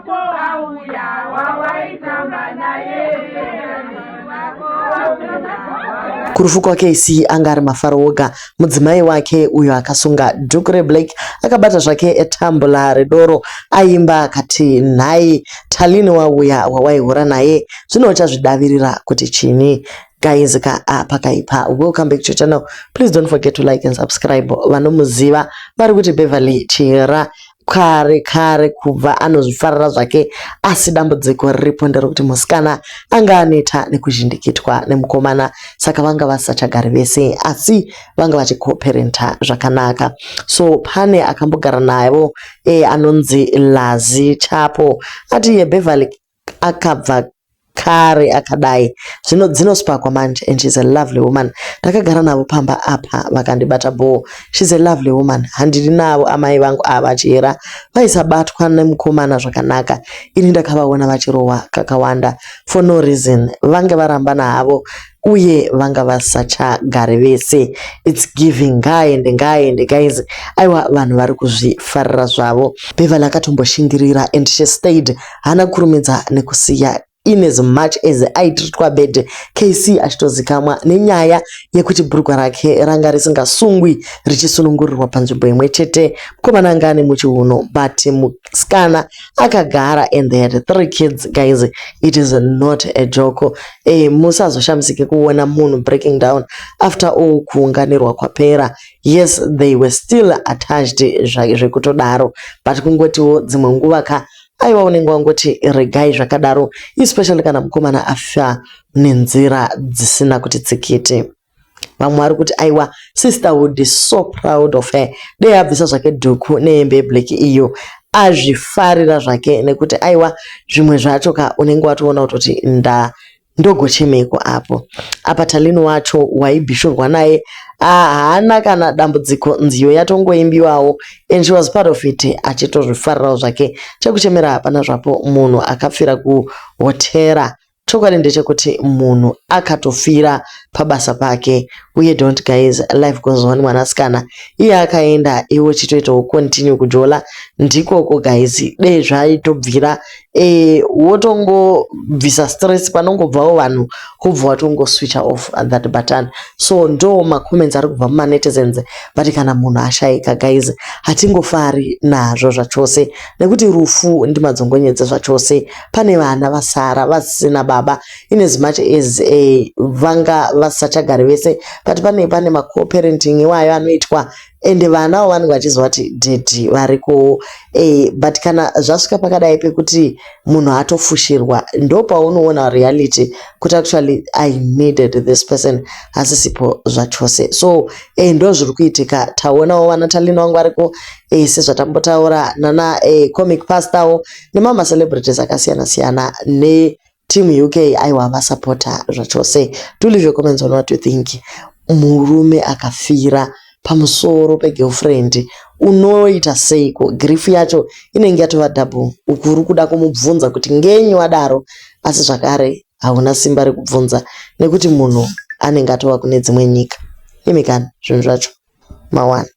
Wako auya wawaitamba naye Kurufu kwaKC anga ari mafaro woga. Mudzimai wake uyo akasunga dhuku reblack akabata zvake tambula redoro aimba akati nhai Talini wauya wawaihura naye zvino uchazvidavirira kuti chini guys ka ah, pakaipa. Welcome back to your channel, please don't forget to like and subscribe. Vanomuziva vari kuti Beverly Chihera kare kare kubva anozvifarira zvake, asi dambudziko riripo nderekuti musikana anga aneta nekuzhindikitwa nemukomana, saka vanga vasachagari vese asi vanga vachikoperenta zvakanaka. So pane akambogara navo anonzi Lazi Chapo ati iye Beverly akabva kare akadai zvino dzinospakwa manje and she's a lovely woman. Ndakagara navo pamba apa vakandibata bhoo. She's a lovely woman, handidi navo amai vangu ava Chihera vaisabatwa nemukomana zvakanaka. Ini ndakavaona vachirohwa kakawanda for no reason, vange varambana havo uye vanga vasachagare vese. It's giving ngaaende ngaaende guys. Aiwa, vanhu vari kuzvifarira zvavo. Beverly akatomboshingirira and she stayed, haana kurumidza nekusiya in as much as aitreatwa bad. KC achitozikamwa nenyaya yekuti bhurugwa rake ranga risingasungwi richisunungurirwa panzvimbo imwe chete. Mukomana anga ane muchiuno but musikana akagara and they had three kids guys. It is not a joke. Musazoshamisike kuona munhu breaking down after all kuunganirwa kwapera. Yes, they were still attached zvekutodaro, but kungotiwo dzimwe nguva ka aiwa unenge wangoti regai zvakadaro, especially kana mukomana afa nenzira dzisina kuti tsikiti. Vamwe vari kuti aiwa, sisterhood is so proud of her, dei abvisa zvake dhuku nehembe yeblack iyo azvifarira zvake, nekuti aiwa zvimwe zvacho ka unenge watoona kutoti nda ndogochemeko apo apa. Talini wacho waibhishurwa naye haana kana dambudziko, nziyo yatongoimbiwawo and she was part of it achitozvifarirawo zvake. Chekuchemera hapana zvapo, munhu akafira kuhotera. Chokwadi ndechekuti munhu akatofira pabasa pake uye don't guys, life goes on. Mwanasikana iye akaenda, iwe uchitoitawo continue kujola ndikoko guys. Dei zvaitobvira wotongobvisa stress panongobvawo vanhu kubva watongoswitcha off that button. So ndo macomments ari kubva mumanetizens, but kana munhu ashayika guys, hatingofari nazvo zvachose nekuti rufu ndimadzongonyedze zvachose. Pane vana vasara vasina baba in as much as vanga vasachagari vese, but pane maco-parenting iwayo anoitwa ende vana avo vanenge vachiziva kuti daddy variko but kana zvasvika pakadai pekuti munhu atofushirwa, ndo paunoona reality kuti actually I needed this person, asisipo zvachose. So ndo zviri kuitika. Taonawo vana Talini vangu variko sezvatambotaura nana comic pastorwo nemamwe macelebrities akasiyana siyana neteam UK, aiwa vasapota zvachose. Do leave your comments on what you think. Murume akafira pamusoro pegirlfriend unoita seiko? Grief yacho inenge yatova double. Uku uri kuda kumubvunza kuti ngenyi wadaro, asi zvakare hauna simba rekubvunza nekuti munhu anenge atova kune dzimwe nyika. Imi kani zvinhu zvacho mawana.